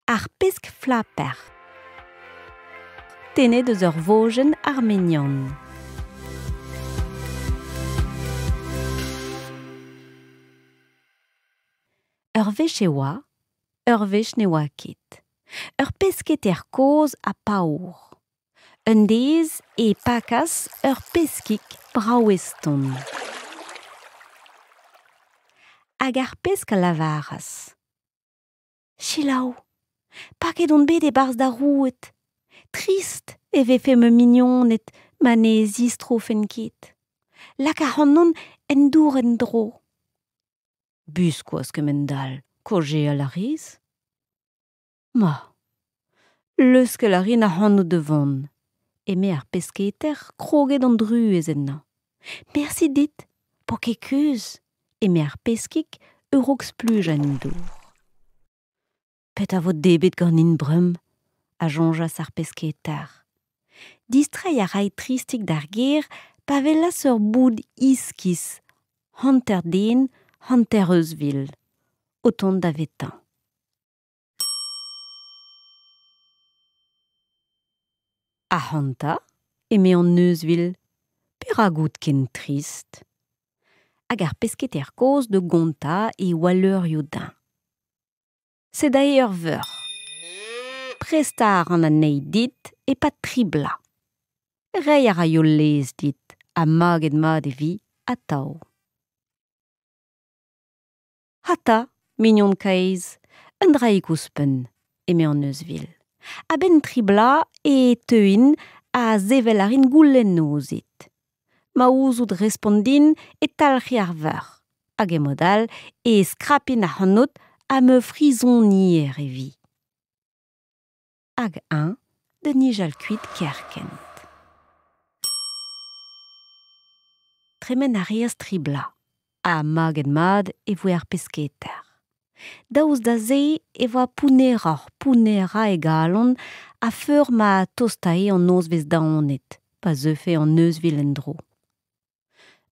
Ar pesk flaper. Tennet eus ur vojenn armenian. Ur wech e oa, ur wech ne oa ket. Ur pesketer kozh ha paour. Un deiz e pakas ur peskig brav-eston. Hag ar pesk a lavaras. Selaou, paket on bet e-barzh da roued. Trist e vefe ma mignoned ma ne zistrofen ket. Lak ac'hanon en dour en-dro. Biskoazh kemend-all, kaozeal a rez ? Ma, leuskel a rin ac'hanout da vont, eme ar pesketer kroget an druez ennañ. Mersi dit, 'po ket keuz, eme ar peskig a-raok splujañ en dour. Petra 'vo debret ganin bremañ ? a soñjas ar pesketer. Distreiñ a ray tristik d'ar gêr pa welas ur boud iskis, hanter den, hanter euzhvil, o tont davetañ. Ac'hanta, eme an euzhvil, perak out ken trist ? Hag ar pesketer kozh da gontañ e walleurioù dezhañ. Sed aze ur veuc'h. Prestañ a ran anezhi dit e-pad tri bloaz. Reiñ a raio laezh dit ha maget mat e vi atav. Ata, mignon kaezh, un draig ouzhpenn, eme an euzhvil. A-benn tri bloaz e teuin ha sevel a rin goulennoù ouzhit. Ma ouzout respont din e talc'hi ar veuc'h, hag e mod all e skrapin ac'hanout ha ma frizonier e vi. Hag eñ da nijal kuit kerkent. Tremen a reas tri bloaz, ha maget-mat e voe ar pesketer. Daoust da se e oa pounneroc'h-pounnerañ e galon a-feur ma tostae an nozvezh daonet pa zeufe an euzhvil en-dro.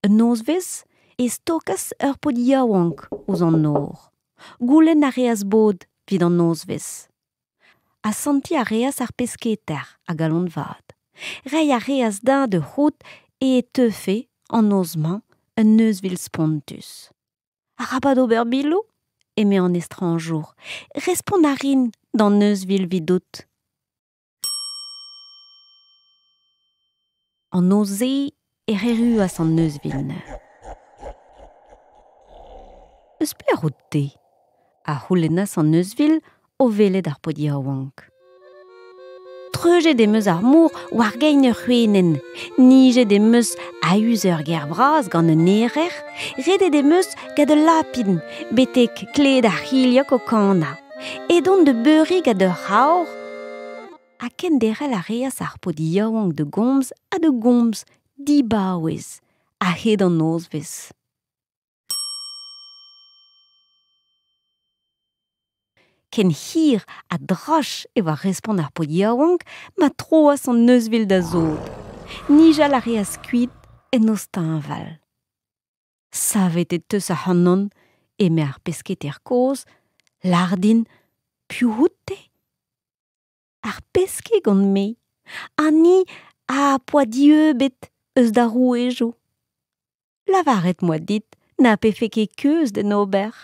Un nozvezh e stokas ur paotr yaouank ouzh an nor. Goulenn a reas bod evit an nozvezh. Asantiñ a reas ar pesketer a galon vat. Reiñ a reas dezhañ da c'hoût e teufe, an noz-mañ, un euzhvil spontus. Arabat ober biloù, eme an estrañjour. Respont a rin d'an euzhvil 'vidout. An noz-se ec'h erruas an euzhvil neuze. Eus pelec'h out-te ? a c'houlennas an euzhvil o welet ar paotr yaouank. Treuzet em eus ar mor war gein ur c'hwenenn, nijet em eus a-us ur gêr vras gant un erer, redet em eus gant ul lapin betek kled ar c'hilhog o kanañ. Edon da beuriñ gant ur c'havr ha kenderc'hel a reas ar paotr yaouank da gomz ha da gomz dibaouez a-hed an nozvezh. Ken hir ha droch e oa respont ar paotr yaouank ma troas an euzhvil da sod. Nijal a reas kuit en noz teñval. Savet e teus ac'hanon, eme ar pesketer kozh, lâr din, piv out-te ? Ar peskig on-me, ha ni a poa dieubet eus da rouezoù. Lavaret 'moa dit na pefe ket keuz d'en ober.